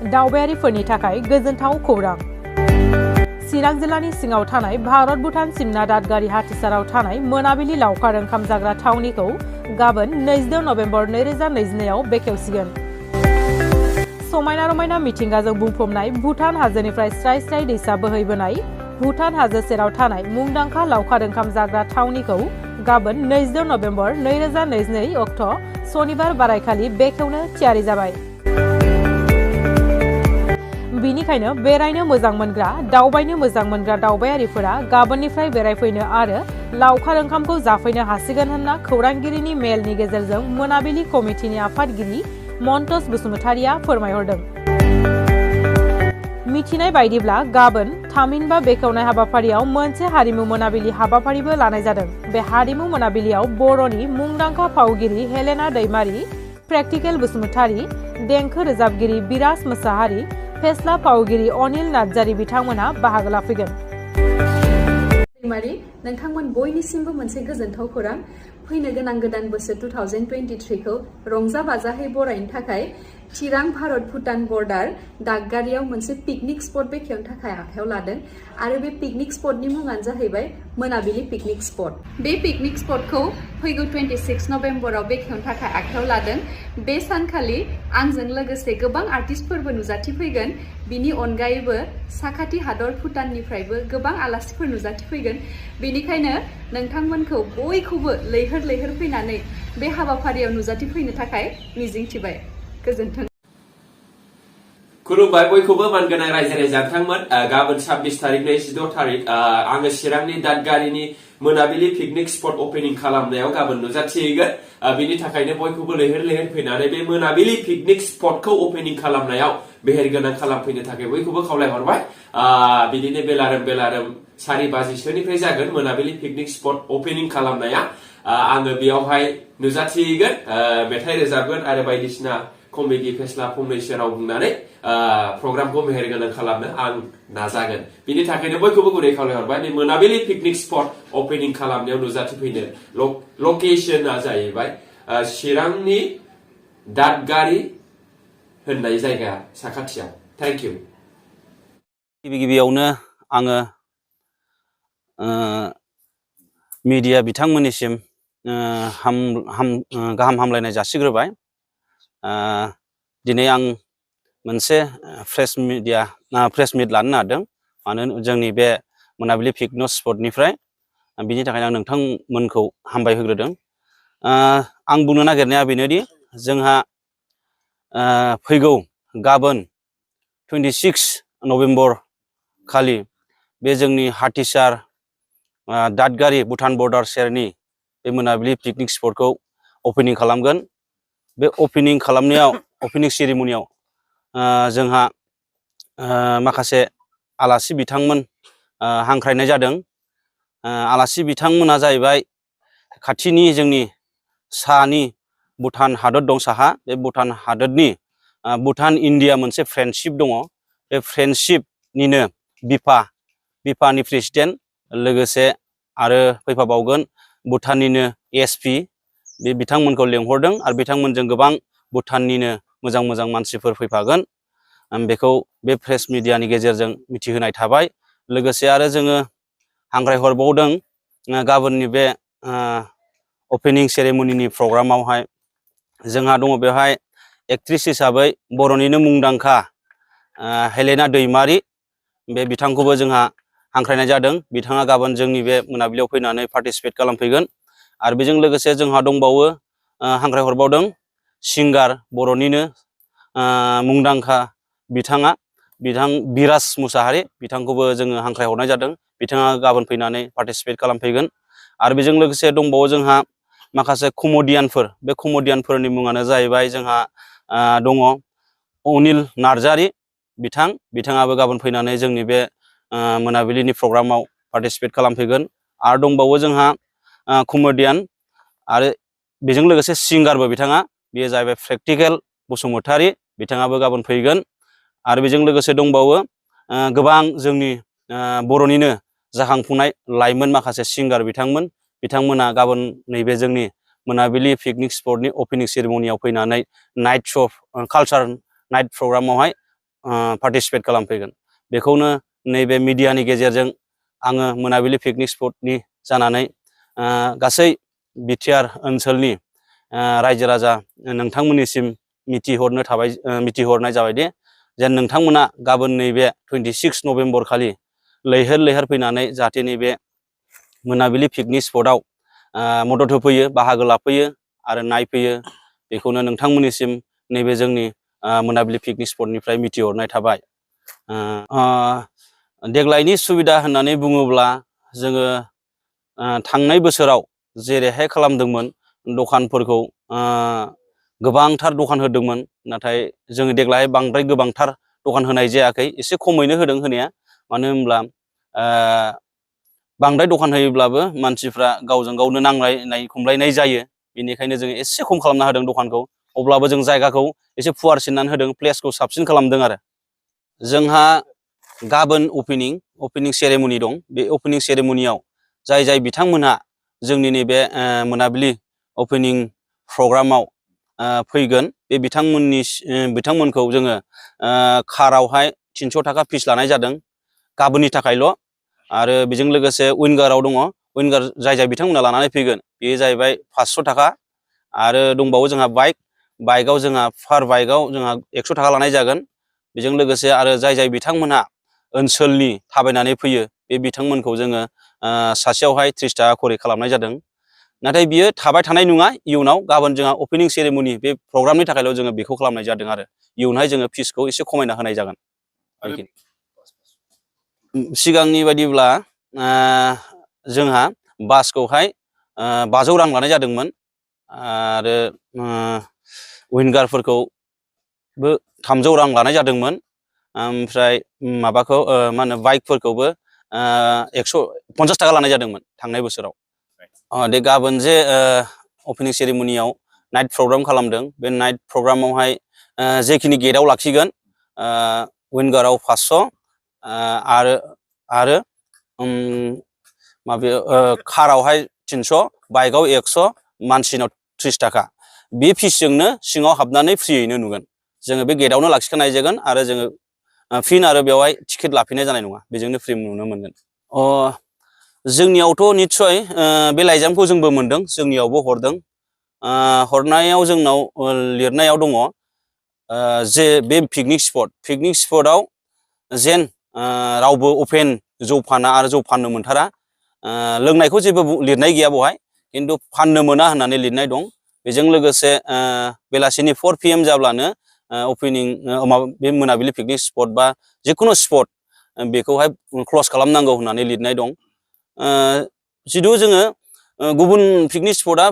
दावबायारिफोरनि थाखाय गोजोनथाव खौरां। चिरां जिल्लानि सिङाव थानाय भारत भुटान सिमना दादगारि हाथिसाराव थानाय मोनाबिलि लावखार ओंखाम जाग्रा थावनिखौ गाबोन 22 नभेम्बर 2022 आव बेखेवसिगोन। समायना रमायना मिथिंगाजों बुंफबनाय भुटान हाजोनिफ्राय स्राय स्राय दैसा बोहैबोनाय भुटान हाजो सेराव थानाय मुंदांखा लावखार ओंखाम जाग्रा थावनिखौ गाबोन 22 नभेम्बर 2022 अक्ट' सनिबार बारायखालि बेखेवनो थियारि जाबाय। बिनिखायनो बेरायनो मोजां मोनग्रा दावबायनो मोजां मोनग्रा दावबायारिफोरा गाबोननिफ्राय बेरायफैनो आरो लावखार ओंखामखौ जाफैनो हासिगोन होनना खौरांगिरिनि मेलनि गेजेरजों मोनाबिलि कमिटिनि आफादगिरि मन्टस बसुमतारिया फोरमायहरदों। मिथिनाय बायदिब्ला गाबोन थामहिनबा बेखेवनाय हाबाफारियाव मोनसे हारिमु मोनाबिलि हाबाफारिबो लानाय जादों। बे हारिमु मोनाबिलियाव बर'नि मुंदांखा फावगिरि हेलेना दैमारि, प्रेक्टिकेल बसुमतारि, देंखो रोजाबगिरि बिराज मोसाहारि, फेस्ला फावगिरि अनिल नार्जारि बिथांमोनहा बाहागो लाफैगोन। नोंथांमोन बयनिसिमबो मोनसे गोजोनथाव खौरां। फैनो गोनां गोदान बोसोर 2023 खौ रंजा बाजाहै बरायनो थाखाय चिरां भारत भुटान बर्डार दादगारियाव मोनसे पिकनिक स्पट बेखेवनो थाखाय आखायाव लादों आरो बे पिकनिक स्पटनि मुङानो जाहैबाय मोनाबिलि पिकनिक स्पट। बे पिकनिक स्पटखौ फैगौ 26 नभेम्बराव बेखेवनो थाखाय आखायाव लादों। बे सानखालि आंजों लोगोसे गोबां आर्टिस्टफोरबो नुजाथिफैगोन। बिनि अनगायैबो साखाथि हादर भुटाननिफ्रायबो गोबां आलासिफोर नुजाथिफैगोन। बेनिखायनो नोंथांमोनखौ बयखौबो लैहोर लैहोर फैनानै बे हाबाफारियाव नुजाथिफैनो थाखाय मिजिंथिबाय। गोजोन्थों। खुलुमबाय बयखौबो मानगोनां रायजो राजा बिथांमोन। गाबोन 26 तारिखनिफ्राय 16 तारिख आङो चिरांनि दादगारिनि मोनाबिलि पिकनिक स्पट अपेनिं खालामनायाव गाबोन नुजाथिहैगोन। बिनि थाखायनो बयखौबो लैहोर लैहोर फैनानै बे मोनाबिलि पिकनिक स्पटखौ अपेनिं खालामनायाव मेहेरगोनां खालामफैनो थाखाय बयखौबो खावलायहरबाय। बिदिनो बेलारोम 4 बाजिसोनिफ्राय जागोन मोनाबिलि पिकनिक स्पट अपेनिं खालामनाया। आङो बेयावहाय नुजाथिहैगोन, मेथाइ रोजाबगोन आरो बायदिसिना कमेडि फेस्ला फंनैसो राव बुंनानै प्रग्रामखौ मेहेरगोनां खालामनो आं नाजागोन। बिनि थाखायनो बयखौबो गुरै खावलायहरबाय बे मोनाबिलि पिकनिक स्पट अपेनिं खालामनायाव नुजाथिफैनो। लकेशना जाहैबाय चिरांनि दादगारि होननाय जायगा साखाथियाव। Thank you. गिबियावनो आङो मिडिया बिथांमोननिसिम गाहाम हामलायनाय जासिग्रोबाय। दिनै आं मोनसे प्रेस मिट लानो नागिरदों, मानो जोंनि बे मोनाबिलि पिकनिक स्पटनिफ्राय। बिनि थाखायनो आं नोंथांमोनखौ हामबाय होग्रोदों। आं बुंनो नागिरनाया बेनोदि जोंहा फैगौ गाबोन 26 नभेम्बर खालि बे जोंनि हाथिसार दादगारि भुटान बर्डार सेरनि बे मोनाबिलि पिकनिक स्पटखौ अपेनिं खालामगोन। बे अपेनिं सेरेमनियाव जोंहा माखासे आलासि बिथांमोन हांख्रायनाय जादों। आलासि बिथांमोना जाहैबाय खाथिनि जोंनि साहानि भुटान हादर दं साहा। बे भुटान हादरनि भुटान इन्डिया मोनसे फ्रेन्डशिप दङ। बे फ्रेन्डशिपनिनो बिफानि प्रेसिडेन्ट, लोगोसे आरो फैफाबावगोन भुटाननिनो एसपि। बे बिथांमोनखौ लेंहरदों आरो बिथांमोनजों गोबां भुटाननिनो मोजां मोजां मानसिफोर फैफागोन। बेखौ बे प्रेस मिडियानि गेजेरजों मिथिहोनाय थाबाय। लोगोसे आरो जोङो हांख्रायहरबावदों गाबोननि बे अपेनिं सेरेमनिनि प्रग्रामावहाय जोंहा दङ बेवहाय एक्ट्रिस हिसाबै बर'निनो मुंदांखा हेलेना दैमारि। बे बिथांखौबो जोंहा हांख्रायनाय जादों। बिथाङा गाबोन जोंनि बे मोनाबिलियाव फैनानै पार्टिसिपेट खालामफैगोन। आरो बेजों लोगोसे जोंहा दंबावो हांख्रायहरबावदों सिंगार, बर'निनो मुंदांखा बिथां बिराज मोसाहारि। बिथांखौबो जोङो हांख्रायहरनाय जादों। बिथाङा गाबोन फैनानै पार्टिसिपेट खालामफैगोन। आरो बेजों लोगोसे दंबावो जोंहा माखासे कमेडियानफोर। बे कमेडियानफोरनि मुङानो जाहैबाय जोंहा दङ अनिल नार्जारि बिथाङाबो गाबोन फैनानै जोंनि बे मोनाबिलिनि प्रग्रामाव पार्टिसिपेट खालामफैगोन। आरो दंबावो जोंहा कमेडियान आरो बेजों लोगोसे सिंगारबो बिथाङा। बेयो जाहैबाय प्रेक्टिकेल बसुमतारि। बिथाङाबो गाबोन फैगोन। आरो बेजों लोगोसे दंबावो गोबां जोंनि बर'निनो जाखांफुनाय लाइमोन माखासे सिंगार बिथांमोना गाबोन नैबे जोंनि मोनाबिलि पिकनिक स्पटनि अपेनिं सेरेमनियाव फैनानै नाइट श' कालचार नाइट प्रग्रामावहाय पार्टिसिपेट खालामफैगोन। बेखौनो नैबे मिडियानि गेजेरजों आङो मोनाबिलि पिकनिक स्पटनि जानानै गासै बिटिआर ओनसोलनि रायजो राजा नोंथांमोननिसिम मिथिहरनाय जाबायदि जेन नोंथांमोना गाबोन नैबे 26 नभेम्बर खालि लैहोर लैहोर फैनानै जाहाथे नैबे मोनाबिलि पिकनिक स्पटआव मदद होफैयो, बाहागो लाफैयो आरो नायफैयो, बेखौनो नोंथांमोननिसिम नैबे जोंनि मोनाबिलि पिकनिक स्पटनिफ्राय मिथिहरनाय थाबाय। देग्लायनि सुबिदा होननानै बुङोब्ला जोङो थांनाय बोसोराव जेरैहाय खालामदोंमोन दखानफोरखौ गोबांथार दखान होदोंमोन, नाथाय जोङो देग्लाय बांद्राय गोबांथार दखान होनाय जायाखै, एसे खमैनो होदों होनाया। मानो होनब्ला बांद्राय दखान होयोब्लाबो मानसिफ्रा गावजों गावनो नांलायनाय खमलायनाय जायो, बेनिखायनो जोङो एसे खम खालामना होदों दखानखौ। अब्लाबो जों जायगाखौ एसे फुवारसिननानै होदों, प्लेसखौ साबसिन खालामदों आरो। जोंहा गाबोन अपेनिं सेरेमनि दं। बे अपेनिं सेरेमनियाव जाय बिथांमोनहा जोंनि नैबे मोनाबिलि अपेनिं प्रग्रामाव फैगोन, बे बिथांमोनखौ जोङो कारावहाय 300 थाखा फिस लानाय जादों गाबोननि थाखायल'। आरो बेजों लोगोसे उइंगाराव दङ, उइंगार जाय बिथांमोना लानानै फैगोन बेयो जाहैबाय 500 थाखा। आरो दंबावो जोंहा बाइकआव जोंहा पार बाइकआव जोंहा 100 थाखा लानाय जागोन। बेजों लोगोसे आरो जाय बिथांमोनहा ओनसोलनि थाबायनानै फैयो, बे बिथांमोनखौ जोङो सासेयावहाय 30 थाखा खरि खालामनाय जादों। नाथाय बियो थाबाय थानाय नङा, इयुनाव गाबोन जोंहा अपेनिं सेरेमनि बे प्रग्रामनि थाखायल' जोङो बेखौ खालामनाय जादों आरो इयुनावहाय जोङो फिसखौ एसे खमायना होनाय जागोन। सिगांनि बायदिब्ला जोंहा बासखौहाय 500 रां लानाय जादोंमोन आरो उइंगारफोरखौबो 300 रां लानाय जादोंमोन। ओमफ्राय माबाखौ मा होनो बाइकफोरखौबो 150 थाखा लानाय जादोंमोन थांनाय बोसोराव। दे गाबोन जे अपेनिं सेरेमनियाव नाइट प्रग्राम खालामदों, बे नाइट प्रग्रामावहाय जेखिनि गेटआव लाखिगोन उइंगाराव 500 आरो माबायाव कारावहाय 300, बाइकआव 100, मानसिनाव 30 थाखा। बे फिसजोंनो सिङाव हाबनानै फ्रियैनो नुगोन। जोङो बे गेटआवनो लाखिखानाय जागोन आरो जोङो फिन आरो बेवहाय टिकेट लाफिननाय जानाय नङा, बेजोंनो फ्रि नुनो मोनगोन। जोंनियावथ' निस्सय बे लाइजामखौ जोंबो मोनदों, जोंनियावबो हरदों। हरनायाव जोंनाव लिरनायाव दङ जे बे पिकनिक स्पटआव जेन रावबो अपेन जौ फाना आरो जौ फाननो मोनथारा। लोंनायखौ जेबो लिरनाय गैया बेवहाय, खिन्थु फाननो मोना होननानै लिरनाय दं। बेजों लोगोसे बेलासिनि 4 PM जाब्लानो बे मोनाबिलि पिकनिक स्पट बा जिखुनु स्पट बेखौहाय क्लस खालामनांगौ होननानै लिरनाय दं। जिथु जोङो गुबुन पिकनिक स्पटआ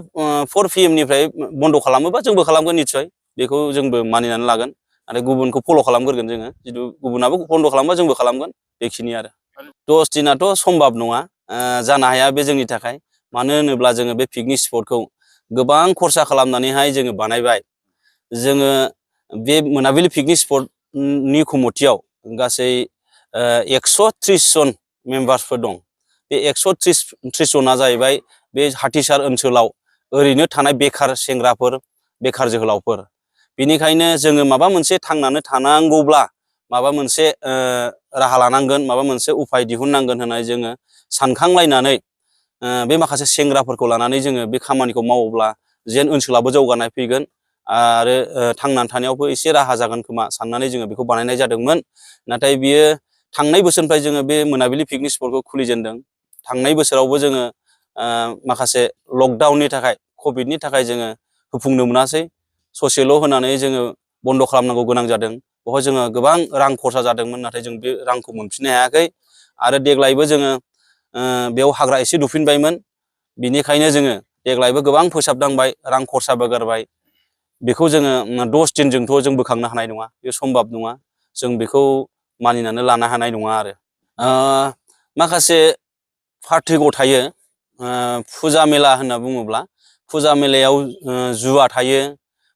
4 PM निफ्राय बन्द' खालामोबा जोंबो खालामगोन निस्सय, बेखौ जोंबो मानिनानै लागोन आरो गुबुनखौ फल' खालामग्रोगोन जोङो। जिथु गुबुनाबो बन्द' खालामबा जोंबो खालामगोन, बेखिनि आरो। 10 दिनाथ' सम्भब नङा, जानो हाया बे जोंनि थाखाय। मानो होनोब्ला जोङो बे पिकनिक स्पटखौ गोबां खरसा खालामनानैहाय जोङो बानायबाय। जोङो बे मोनाबिलि पिकनिक स्पटनि कमिटियाव गासै 130 जन मेम्बार्सफोर दं। बे 130 जना जाहैबाय बे हाथिसार ओनसोलाव ओरैनो थानाय बेखार सेंग्राफोर, बेखार जोहोलावफोर। बेनिखायनो जोङो माबा मोनसे थांनानै थानांगौब्ला माबा मोनसे राहा लानांगोन, माबा मोनसे उफाय दिहुननांगोन होननानै जोङो सानखांलायनानै बे माखासे सेंग्राफोरखौ लानानै जोङो बे खामानिखौ मावोब्ला जेन ओनसोलाबो जौगानाय फैगोन आरो थांनानै थानायावबो एसे राहा जागोन खोमा साननानै जोङो बेखौ बानायनाय जादोंमोन। नाथाय बियो थांनाय बोसोरनिफ्राय जोङो बे मोनाबिलि पिकनिक स्पटखौ खुलिजेनदों। थांनाय बोसोरावबो जोङो माखासे लकडाउननि थाखाय, कभिडनि थाखाय जोङो होफुंनो मोनासै, ससेल' होनानै जोङो बन्द' खालामनांगौ गोनां जादों। बेवहाय जोङो गोबां रां खरसा जादोंमोन, नाथाय जों बे रांखौ मोनफिननो हायाखै। आरो देग्लायबो जोङो बेयाव हाग्रा एसे दुफिनबायमोन, बिनिखायनो जोङो देग्लायबो गोबां फोसाबनांबाय, रां खरसाबो गारबाय। बेखौ जोङो 10 दिनजोंथ' जों बोखांनो हानाय नङा, बे सम्भब नङा। जों बेखौ मानिनानै लानो हानाय नङा आरो। माखासे पार्टिगआव थायो, फुजा मेला होनना बुङोब्ला फुजा मेलायाव जुवा थायो,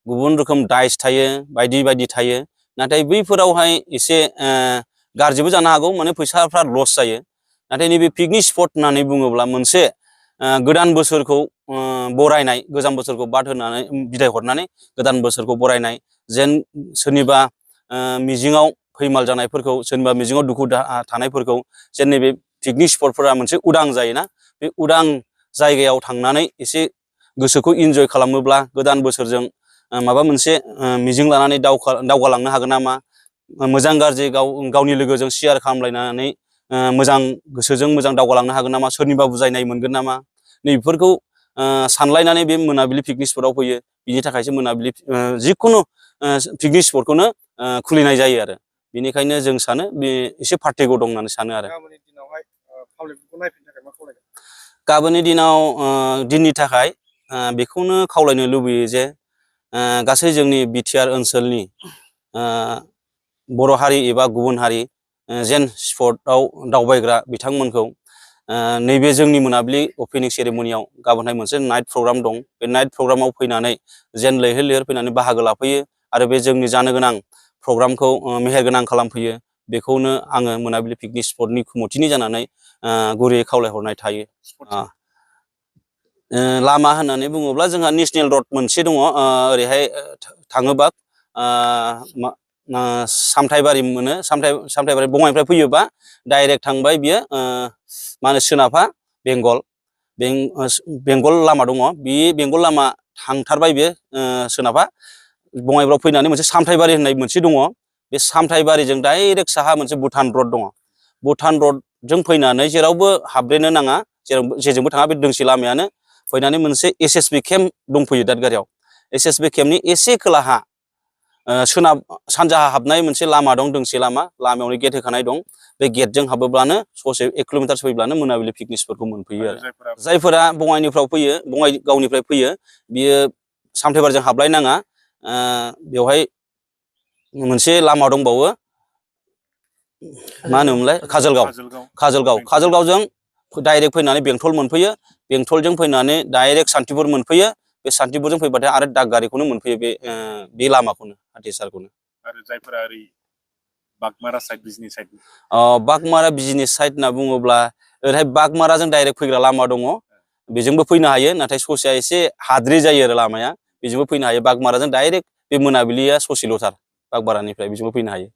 गुबुन रोखोम दाइस थायो, बायदि बायदि थायो। नाथाय बैफोरावहाय एसे गाज्रिबो जानो हागौ, माने फैसाफ्रा लस जायो। नाथाय नैबे पिकनिक स्पट होननानै बुङोब्ला मोनसे गोदान बोसोरखौ बरायनाय, गोजाम बोसोरखौ बाद होनानै बिदाय हरनानै गोदान बोसोरखौ बरायनाय, जेन सोरनिबा मिजिङाव फैमाल जानायफोरखौ सोरनिबा मिजिङाव दुखु थानायफोरखौ जेन नैबे पिकनिक स्पटफोरा मोनसे उदां जायोना बे उदां जायगायाव थांनानै एसे गोसोखौ इन्जय खालामोब्ला गोदान बोसोरजों माबा मोनसे मिजिं लानानै दावगालांनो हागोन नामा मोजां गाज्रि गावनि लोगोजों शेयार खालामलायनानै मोजां गोसोजों मोजां दावगालांनो हागोन नामा सोरनिबा बुजायनाय मोनगोन नामा नैफोरखौ सानलायनानै बे मोनाबिलि पिकनिक स्पटआव फैयो बिनि थाखायसो मोनाबिलि जिखुनु पिकनिक स्पटखौनो खुलिनाय जायो आरो बेनिखायनो जों सानो बे एसे पार्टेगौ दं होननानै सानो आरो गाबोननि दिनाव दिननि थाखाय बेखौनो खावलायनो लुबैयो जे गासै जोंनि बिटिआर ओनसोलनि बर' हारि एबा गुबुन हारि जेन स्पटआव दावबायग्रा बिथांमोनखौ नैबे जोंनि मोनाबिलि अपेनिं सेरेमनियाव गाबोनहाय मोनसे नाइट प्रग्राम दं बे नाइट प्रग्रामाव फैनानै जेन लैहोर लैहोर फैनानै बाहागो लाफैयो आरो बे जोंनि जानो गोनां प्रग्रामखौ मेहेरगोनां खालामफैयो बेखौनो आङो मोनाबिलि पिकनिक स्पटनि कमिटिनि जानानै गुरैयै खावलायहरनाय थायो लामा होननानै बुङोब्ला जोंहा नेशनेल रड मोनसे दङ ओरैहाय थाङोबा सामथायबारि मोनो सामथायबारि बङाइनिफ्राय फैयोबा डाइरेक्ट थांबाय बियो मा होनो सोनाबहा बेंगल लामा दङ बे बेंगल लामा थांथारबाय बियो सोनाबहा बङाइफ्राव फैनानै मोनसे सामथायबारि होननाय मोनसे दङ बे सामथायबारिजों डाइरेक्ट साहा मोनसे भुटान रड दङ भुटान रडजों फैनानै जेरावबो हाबब्रेनो नाङा जेजोंबो थाङा बे दोंसे लामायानो फैनानै मोनसे एसएसबि केम्प दंफैयो दादगारियाव एसएसबि केम्पनि एसे खोलाहा सोनाब सानजाहा हाबनाय मोनसे लामा दं दोंसे लामायावनो गेट होखानाय दं बे गेटजों हाबोब्लानो ससे 1 किल'मिटारसो फैब्लानो मोनाबिलि पिकनिक स्पटखौ मोनफैयो आरो जायफोरा बङाइनिफ्राय फैयो बङाइ गावनिफ्राय फैयो बियो सामथायबारिजों हाबलायनाङा बेवहाय मोनसे लामा दंबावो मा होनोमोनलाय काजलगावजों डाइरेक्ट फैनानै बेंटल मोनफैयो बेंटलजों फैनानै डाइरेक्ट सान्तिपुर मोनफैयो बे सान्तिपुरजों फैबाथाय आरो दादगारिखौनो मोनफैयो बे लामाखौनो हाथीसारखौनो आरो जायफोरा ओरै बागमारा साइड बिजनि साइड बागमारा बिजनि साइड होनना बुङोब्ला ओरैहाय बागमाराजों डाइरेक्ट फैग्रा लामा दङ बेजोंबो फैनो हायो नाथाय ससेया एसे हाद्रि जायो आरो लामाया बेजोंबो फैनो हायो बागमाराजों डाइरेक्ट बे मोनाबिलिया ससेल'थार बागमारानिफ्राय बेजोंबो फैनो हायो